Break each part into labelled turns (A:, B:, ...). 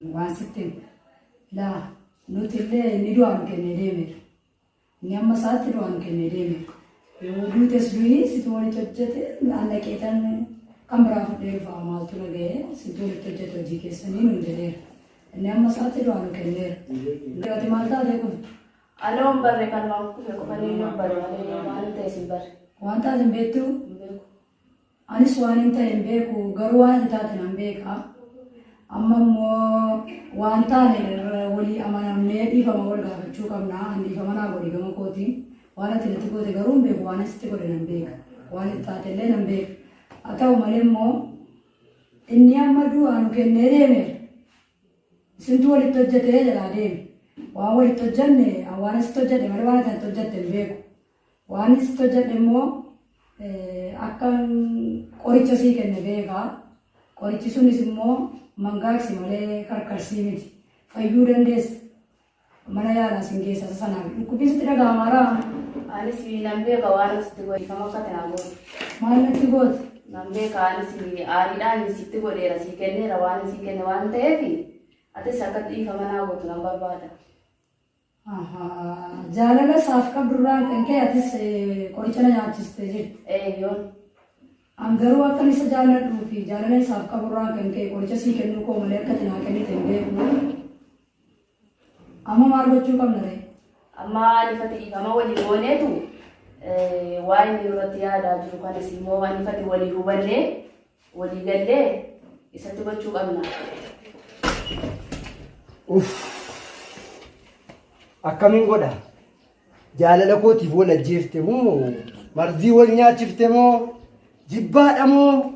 A: Waan sitti himu. Ilaa nuti illee inni du'aa nu kennee deemeera. Inni amma isaatti du'aa nu kennee deemeera. Yoo duutes du'i situ walitti hojjete an dhaqeetan kan biraa fudhee dhufa maaltu na ga'e situ walitti hojjete hojii keessanii nuun jedheera. Inni amma isaatti du'aa nu kenneera. Ati maal taatee kufte?
B: Anoo hin barre kanumaan kufe qofanii hin barre malee maal ta'e sin barre.
A: Waan taate hin beektuu?
B: Hin beeku.
A: Anis waanin ta'e hin beeku, garuu waan ati taate nan beeka. Amma immoo waan taane walii amanamnee dhiifama wal gaafachuu qabna. An dhiifama naa godhi gama kootiin. Waan ati natti goote garuu hin beeku, waan sitti godhe nan beeka. Waan itti taate illee nan beeka. Haa ta'u malee immoo inni amma du'aa nu kennee deemeera. Isintu walitti hojjete jedhaa deeme. Waan walitti hojjenne an waan asitti hojjedhe malee waan ati natti hojjette hin beeku. Waan sitti hojjedhe immoo akkan qoricha sii kenne beeka. Qorichi sunis immoo mangaagsi malee karkarsii miti. Fayyuu dandeessa. Mana yaalaa sin geessa isa sanaaf. Dhukkubbiin sitti dhaga'amaaraa?
B: Anis nan beeka waan sitti godhe dhiifama akka ati naa goote.
A: Maal natti goote?
B: Nan beeka anis aariidhaan sitti godheera sii kenneera waan sii kenne waan ta'eef atis akka dhiifama naa gootu nan barbaada.
A: Ahaa. Jaalala isaaf qabdurraan kan ka'e atis qoricha na nyaachiste jirti.
B: Eeyyoon.
A: An garuu akkan isa jaalladhuu fi jaalala isaaf qaburraan kan ka'e qoricha sii kennuu koo malee akka ati naa kennite hin beeku. Amma maal gochuu qabna ree?
B: Amma anifati dhiifama walii gooneetu waa inni nurratti yaadaa jiru kanas immoo anifati walii hubannee Walii gallee isatti gochuu qabna.
C: Uff. Akkamiin godha? Jaalala kootiif wal ajjeefte moo? Marzii wal nyaachifte moo? Jibbaadha moo?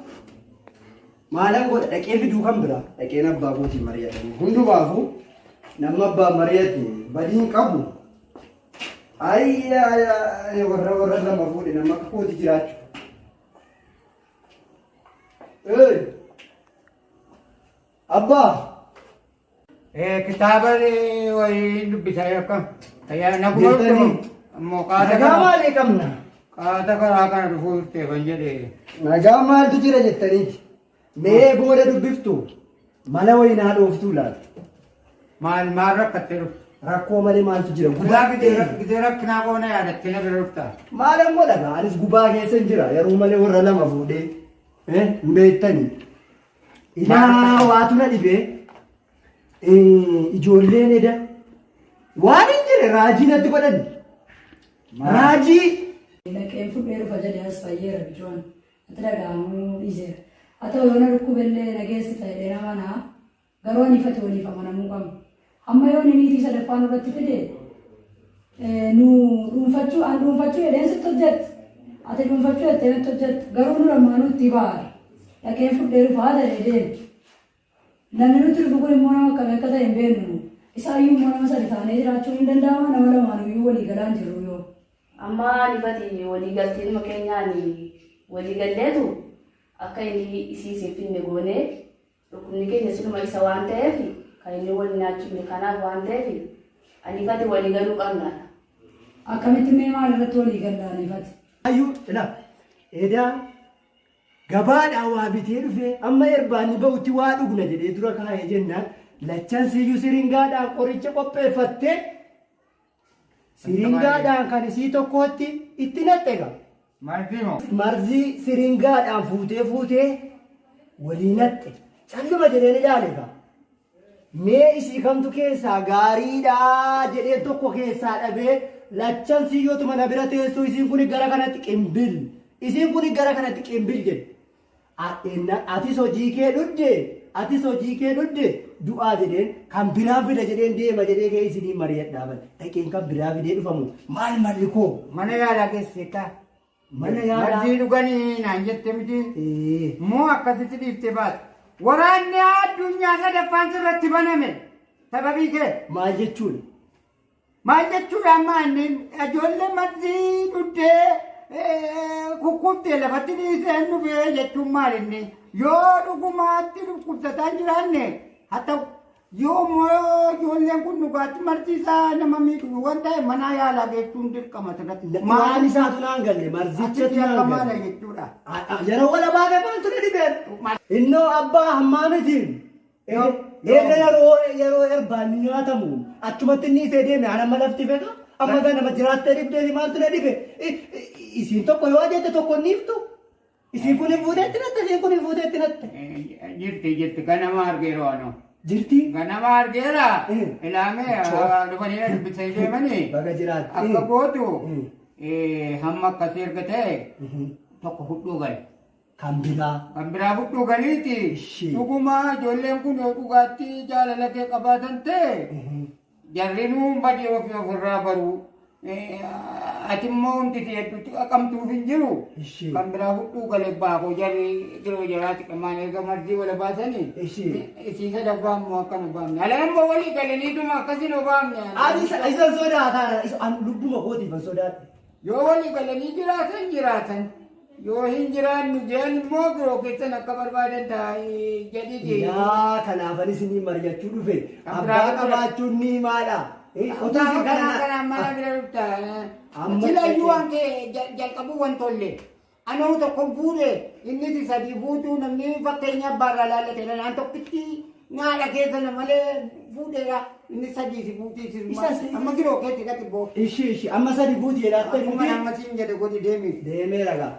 C: Maalan godha? Dhaqee fiduu kan biraa. Dhaqeen abbaa kootiin mari'atanii. Hundumaafuu namni abbaan mari'ate badiin qabu. Ayyaa warra warra lama fuudhe nama akka kooti jiraachuu. Hey! Abbaa!
D: Kitaaba wayii dubbisaa akka naguma
C: Jettanii?
D: ammoo qaata
C: Nagaa maalii qabna?
D: qaata karaa kana dhufuu turteefan jedhe.
C: Nagaa maaltu jira jettaniiti? Mee booda dubbiftu mala wayii naa dhooftuu laata?
D: Maal maal rakkattee dhufte?
C: Rakkoo malee maaltu jira?
D: Gubaa
C: Gubaa
D: gizee rakkinaa qoona yaadattee na bira dhufta.
C: Maal ammoo dhagaa anis gubaa keessa hin jira yeroo malee warra lama fuudhee hin beektanii. Ilaa waatu na dhibee ijoolleen eda waan hin jire raajii natti godhan. Raajii.
A: Dhaqeen fudhee dhufa jedhe as fayyeera bichuun. Natti dhaga'amuu dhiiseera. Haa ta'u yoo na dhukkubellee na geessita jedhee nama naa Garuu aniif ati waliif amanamuu qabna. Hamma yoo inni niitii sadaffaa nurratti fide nu dhuunfachuu an dhuunfachuu jedheen sitti hojjette. Ati dhuunfachuu jettee natti hojjette. Garuu nu lammaanuu itti baara. Dhaqeen fudhee dhufaa jedhee deeme. Namni nutti dhufu kun immoo nama akkamii akka ta'e hin beeknu. Isaayyuu immoo nama sadi taanee jiraachuun hin danda'ama. Nama lamaanuyyuu walii galaa hin jirru yoo.
B: Amma anifati walii galteenuma keenyaan walii galleetu akka inni isii hin finne goonee Dhukkubni keenya siluma isa waan ta'eef kan inni wal nyaachifne kanaaf waan ta'eef aniif ati walii galuu qabna.
A: Akkamitti mee maal irratti walii galla aniif ati?
C: Ayyuu ila edaa gabaadhaa waa bitee dhufee amma irbaanni ba'utti waa dhugna jedhee dura kaa'ee jennaan lachan siyyuu siringaadhaan qoricha qopheeffattee siringaadhaan kan isii tokkootti itti naqxe egaa.
D: Marzii moo?
C: Marzii siringaadhaan fuutee fuutee walii naqxe. Calluma jedheen ilaale egaa. Mee isii kamtu keessaa gaariidha jedhee tokko keessaa dhabee lachan siyyootuma na bira teessuu isiin kun gara kanatti qimbil isiin kun gara kanatti qimbil jedhe. Atis hojii kee dhudde atis hojii kee dhudde du'aa jedheen kan biraa fida jedheen deema jedhee kee isinii mari'adhaa bal dhaqeen kan biraa fidee dhufamu maal malli koo
D: Mana yaalaa geessiteettaa?
C: mana yaalaa
D: Marzii dhuganii naan jette miti.
C: Ee,
D: Moo akkasitti dhiiftee baate. Waraanni addunyaa sadaffaan sirratti baname. Sababii kee.
C: Maal jechuudha?
D: Maal jechuudha amma inni ijoollee marzii dhuddee kukkuftee lafatti dhiiseen dhufee jechuun maal inni yoo dhugumaatti dhukkubsataan jiraanne haa ta'u yoo immoo ijoolleen kun dhugaatti marzii isaa nama miidhu waan ta'e mana yaalaa geessuun dirqama sirratti.
C: Waan isaatu naan galle marzichatu
D: Achitti
C: naan
D: akka maala
C: galle.
D: jechuudha.
C: Yeroo wala baate maaltu na dhibee? Innoo abbaa hammaa miti. Eega yeroo erbaanni nyaatamu achumatti inni ifee deeme an amma lafti fedha. Amma ganama jiraattee dhibdee maaltu na dhibe? Isiin tokko yoo ajajte tokko hin dhiiftu. Isiin kun hin fuuteetti natte, isiin kun hin fuuteetti natte.
D: Jirti jirti ganama argeera anoo.
C: Jirti.
D: Ganama argeera. Ilaamee dhufanii na dubbisanii deemanii.
C: Baga jiraatte.
D: Akka gootu hamma akkasii erga ta'e tokko fudhuu gale.
C: Kan biraa.
D: Kan biraa fudhuu galiiti.
C: Ishii.
D: Dhuguma ijoolleen kun yoo dhugaatti jaalala kee qabaatan ta'e jarrinuu badii ofii ofirraa baru. Ati immoo wanti si hedduutti qaqamtuuf hin jiru.
C: Ishii.
D: Kan biraa fudhuu gale baakoo jarri yeroo jaraatti qamaan erga marzii wala baasanii.
C: Ishii.
D: Isii sadaffaa immoo akka nu baafne. Alaan immoo walii galaniituma akkas hin obaafne.
C: Ani isa sodaataadha. An lubbuma kootiif an sodaadhe.
D: Yoo walii galanii jiraatan jiraatan. Yoo hin jiraannu jedhan immoo biroo keessan akka barbaadan taa'ee jedhiti.
C: Yaa kanaafan isinii mari'achuu dhufe.
D: Kan
C: Abbaa
D: biraa
C: qabaachuun ni maadha. Utuu isin
D: Kanaa
C: kana
D: kanaan mana bira dhufta.
C: Amma
D: Silayyuu waan kee jalqabuu waan tolle. Anuu tokko fuudhe innis sadii fuutuu namni fakkeenya abbaarraa laallate naan tokkitti nyaadha keessa na malee fuudheera inni sadii si fuutii si
C: Isa si-
D: amma giroo keetti dhaqi boo.
C: Ishii ishii amma sadi buuti jedhaatte
D: Akkuma
C: miti.
D: amma siin jedhe godhi deemiif.
C: Deemee ragaa.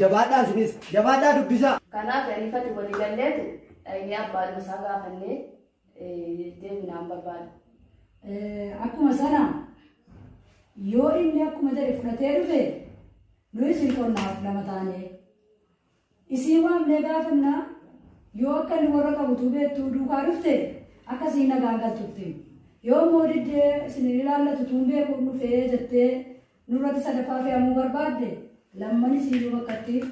C: Jabaadhaa isinis jabaadhaa dubbisaa.
B: Kanaaf anifati walii galleetu dhaqnee abbaa isaa gaafannee deeminaan barbaada.
A: Akkuma sana yoo inni akkuma jedhe fudhatee dhufe nuyi isin qonnaaf lama taane isii waamnee gaafannaa yoo akka inni warra qabutu beektuu duukaa dhufte akkasii nagaan galtutti yoo immoo diddee isin hin ilaallatu tuun beekuun dhufee jettee nurratti sadaffaa fe'amuu barbaadde lamman isiiyyuu bakkatti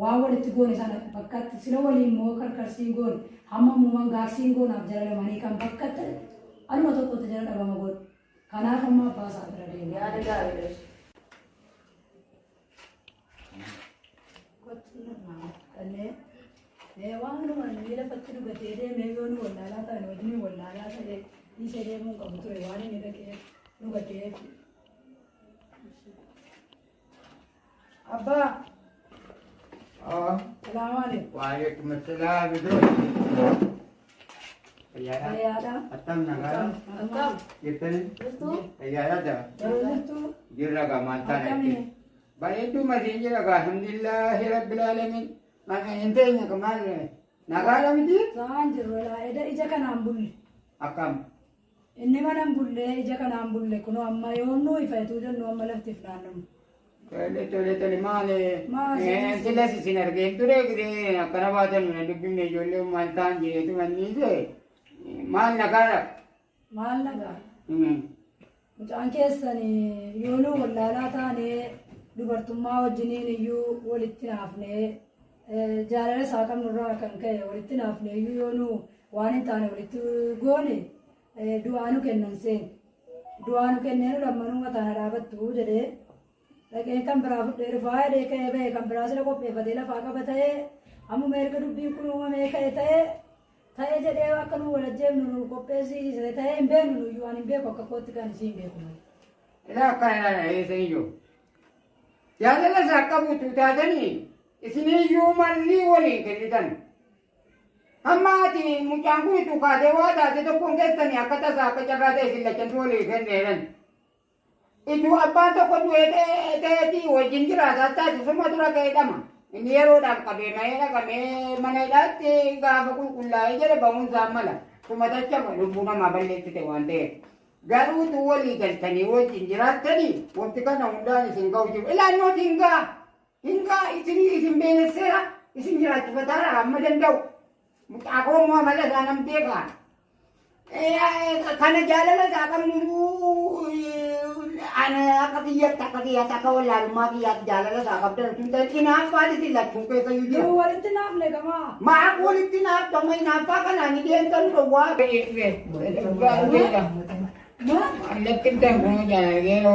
A: waan walitti goone sana bakkatti sila waliin immoo karkarsiin goone hamma muuman gaarsiin goonaaf jara lamanii kan bakkatti anuma tokkotti jara dhabama godhe kanaaf amma abbaa isaa bira deema.
B: Yaada gaariidha.
A: Waan inni lafatti dhugatee deemee yoo nu wallaalaa ta'an wajjin wallaalaa ta'e dhiisee deemuu hin qabu ture waan inni dhaqee dhugateef. Abbaa, salaamu alaikum.
D: Waalaikum assalam iddoo. Fayyaadha.
A: Fayyaadha.
D: Attam nagaa.
B: Akkam
D: Jirtani?
B: jirtuu?
D: Fayyaadha ta'a.
A: Yeroo jirtu
D: Jirra gaa maal taana
A: Akkamii?
D: jechuudha. Bareedduu masiin jira gaa alhamdulillahi rabbil alamin. Hin teenye ka maal nagaadha miti?
A: sa'aan jirru laa eda ija kanaan bulle.
D: Akkam.
A: Inni mana hin bulle ija kanaan bulle kunoo amma yoom nu ifeetuu jennu amma laftiif naannamu.
D: Tole tole tole maali?
A: Maali?
D: Silas isin argeen ture gidee akkana baatan na dubbifne ijoollee maal ta'an jedheetu manniise. Maal nagaadha?
A: Maal nagaa? Mucaan keessan yoo nu wallaalaa taane dubartummaa wajjiniin iyyuu walitti naafnee jaalala isaa qabnurraa kan ka'e walitti naafnee iyyuu yoo nu waan hin taane walitti goone du'aa nu kennan seen. Du'aa nu kennee nu lammanuu mataana dhaabattu jedhee dhaqee kan biraa fudhee dhufaa jedhee ka'ee ba'e kan biraa sila qopheeffatee lafaa qaba ta'ee ammuma erga dubbiin kun uumamee ka'e ta'ee ta'ee jedhee akka nu wal ajjeefnu nu qopheessise ta'ee hin beeknu nuyyuu ani hin beeku akka kootti kan isii hin beeku malee.
D: Ilaa akkana ilaala eessa iyyuu. Jaalala isaa qabutu taatanii isiniyyuu mallii waliin kennitan. Hamma ati mucaan kun itti kaatee waa taate tokkoon keessanii akka tasaa akka carraa ta'e isin lachantu walii kenneeran. Ituu abbaan tokko du'ee ta'eeti wajjin jiraataa taate suma dura ka'ee dhama. Inni yeroodhaaf qabee ma'ee dhaqamee mana hidhaatti gaafa qulqullaa'ee jedhe bahuun isaa mala. Suma tachama lubbuu namaa balleessite waan ta'eef. Garuu utuu walii galtanii wajjin jiraattanii wanti kana hundaan isin ga'u jiru. Ilaannooti hin ga'a. Hin ga'a isinii isin beelesseera isin jiraachifataara hamma danda'u. Mucaa koo immoo amala isaa nan beekaa. Kana jaalala isaa qabnu ana akka kiyyatti akka kiyyaatti akka wallaalummaa kiyyaatti jaalala isaa qabdan tun ta'e hinaaffaan isin lachuu keessa iyyuu jira.
A: Nu walitti naafne gamaa.
D: Maaf walitti naaftama hinaaffaa kanaan ni deemtan dhowwaa. Allatti kun jaalala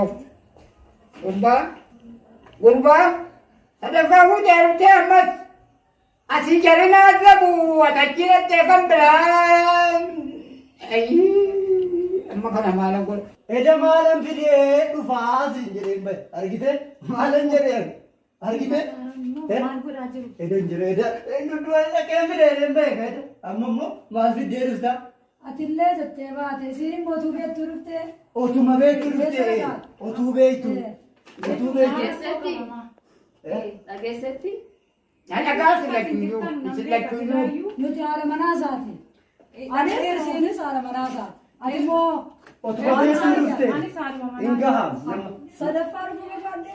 D: gurbaa gurbaa sadaffaa fuudhee dhuftee ammas asii jarina argamu atachi dhattee kan biraa amma kana maalan godha.
C: Eda maalan fidee dhufaa siin jedheen bahe argite maalan jedheen. Argite?
E: Maal godhaa jiru?
C: Eda hin jiru. Eda dura dhaqee fide edeen beeka. Eda amma immoo maal fiddee dhufta?
A: Atillee jettee baate isiin immoo utuu beektuu dhuftee.
C: Otuma beektu dhufte. Otuu beektu. Otuu beektu.
B: Dhageessetti? Dhageessetti?
D: Na dhagaa isin lachuyyuu. Isin lachuyyuu.
A: Nuti haadha manaa isaati. Ani isiinis haadha manaa isaati. Ati immoo
C: Otuma beektu dhufte.
E: Anis haadhuma manaa.
C: Hin gahaam. Nama.
A: sadaffaa dhufuu barbaadde.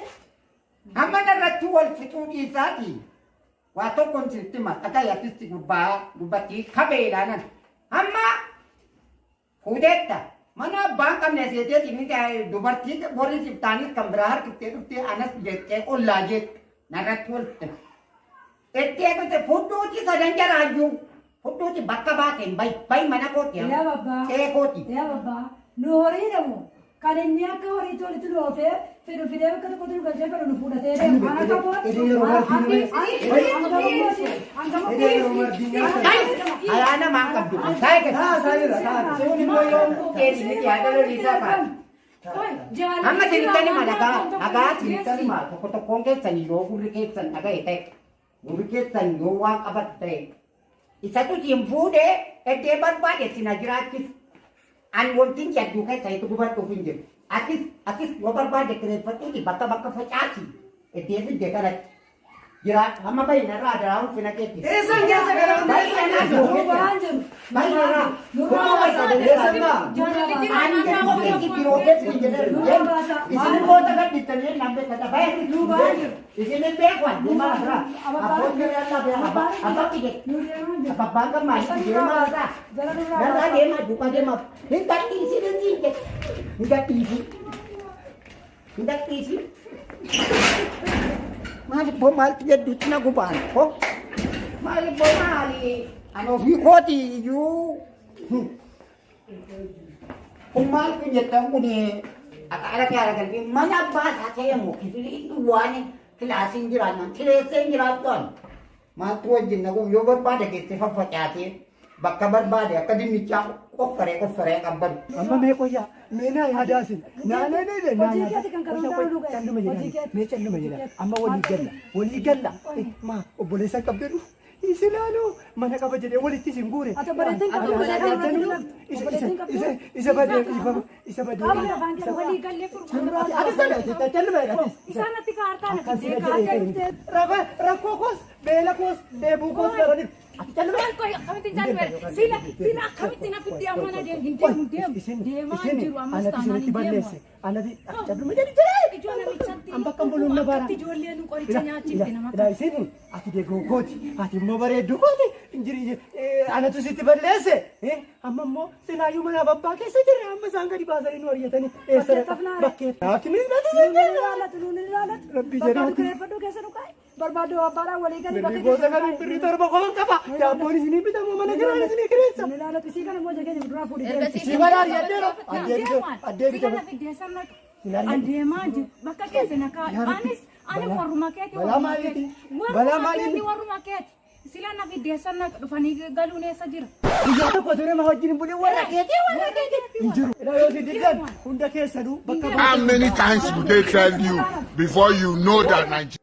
D: Amma narratti wal fixuu dhiisaati. Waa tokkoon sitti hima. Dhaga'i atisti gubbaa dubbatti kabeedhaanan. Amma fuudheetta. Mana abbaan qabne seeteeti ni dubartii borii siftaanis kan biraa harkiftee dhuftee anas jettee ollaa jettu narratti wal fixan. Ettee dhufte fudhuuti sadan jaraayyuu. Fudhuuti bakka baateen bayi bayi mana kooti.
A: Yaa babbaa.
D: Qe'ee kooti.
A: Yaa babbaa. Nu horii dhabu. Kan inni akka horiitti walitti nu oofee fedhu fidee bakka tokkotti nu galchee fedhu nu fuudhatee deemu. Ana qabu.
C: Ede yeroo martii
A: Hangama
C: Ede yeroo martii nyaata.
D: Hayaa namaa qabdu kun taa'e.
C: Taa saayira taa.
D: Sun immoo yoomuu keessa miti haadha loliisaa kaata. Amma sinittan hima dhagaa dhagaa sinittan hima tokko tokkoon keessan yoo gurri keessan dhaga'e ta'e gurri keessan yoo waan qabatu ta'e isatu siin fuudhee eddee barbaade sina jiraachisu. An wantin jadduu keessa itti gubadhuuf hin jiru. Atis atis yoo barbaade kireeffadhuuti bakka bakka facaasi eddee fidde kanatti. Jiraadhu amma bahi narraa daraa ulfina keetti.
C: Eessan keessa gara
D: Bahi narraa
A: Nu ba'aan jiru.
D: Bahi narraa.
A: Nurraa baasaa.
C: Eessan maa?
D: Ani keetti biroo keessa hin jedhan. Isin goota gadhiistanii nan beekata. Bahi isin hin beekan deemaa biraa. Abboon jiraan beekan abbaan kiyya.
A: Nu deemaa jiru.
D: Abbaan kan maaliif deemaa biraa.
A: Jara nurraa
D: Narraa
A: baasaa.
D: deemaa duukaa deemaa. Hin gadhiisin hin siin jedhe. Hin gadhiisin. Hin gadhiisin. Maaliif boo maaltu jedhutti na gubaan? Hoo? Maaliif boo maali? Ani ofii kooti iyyuu. Kun maal kun jettan kun akka ala kaara galbee mana abbaa isaa ta'e immoo kifilii duwwaan kilaasiin jiraannan kireessee hin jiraattu ani. Maaltu wajjin na gubu yoo barbaade keessee faffacaasee bakka barbaade akka dinnichaa qoffaree qoffaree qabbadu.
C: Amma mee qoyyaa mee naa yaadaasin naa naa naa naa
A: Hojii keeti kan kana hundaa nu ga'e.
C: calluma
A: Hojii
C: jedhani
A: keeti.
C: mee calluma jedhani amma walii galla walii galla maa obboleessa qabdee dhufu isilaaloo mana qaba jedhee walitti isin guure.
A: Ati obboleettiin qabdu,
C: Isa
A: obboleettiin qabdu.
C: isa isa badee dhiifama isa badee.
A: Qaamni afaan kee
E: Walii gallee furmaata.
C: Ati calluma calluma jedhani.
E: Isaan natti kaartaa na
C: Akkas
E: fiddee
C: jedhee
E: kaartaa.
C: ta'e. Rakkoo koos beela koos dheebuu koos baraniif. Ati calluma.
E: Maal qoy akkamitti jaalladha? Sila sila akkamitti na fiddee amma na deemu hin deemu deemu.
C: Isin
E: Deemaa
C: isin
E: jiru ammas
C: anatti
E: taanaan
C: isinitti
E: hin deemu.
C: balleesse anatti ati calluma jedhi jedhee.
E: Ijoo namichatti.
C: An bakka hin buluun na bara.
E: Akkatti ijoollee nu qoricha nyaachifte nama
C: Ilaa isin ati deegoo kooti ati immoo bareedduu kooti injirii anatu sitti balleesse amma immoo silaayyuu mana abbaa keessa jirra amma isaan gadi baasanii nu ari'atanii eessa
A: Bakkee tafnaare.
C: bakkee ati ni
A: Nuun ilaallatu nuun ilaallatu.
C: Rabbi
A: Barbaadu
C: jedhaati.
A: kireeffadhuu keessa nu kaa'e. Barbaadu abbaadhaan walii galii bakka
C: Birrii gosa
A: keessa nu
C: kan
A: kaa'e.
C: birrii torba qofan qaba daabboon isinii bitamu mana kiraan isinii kireessa.
A: Nuun ilaallatu isii kana immoo jakeenya duraa fuudhee deemti.
C: Isii bara ari'adheera addee
E: Sila
C: bitama.
E: na fiddee sana an deemaa jiru bakka keessa na kaa'e. Anis ani warruma keeti
C: Balaa
E: warruma
C: maaliiti?
E: keeti.
C: Balaa
E: Warruma
C: maaliiti?
E: keeti warruma keeti. Sila na fiddee sana dhufanii galuun eessa jira?
C: Guyyaa tokko ture ma wajjin hin bulin warra keetii warra keetii hin jiru. Ilaa yoo isin diddan hunda keessanuu bakka
F: How many times do they tell you before you know that Nigeria?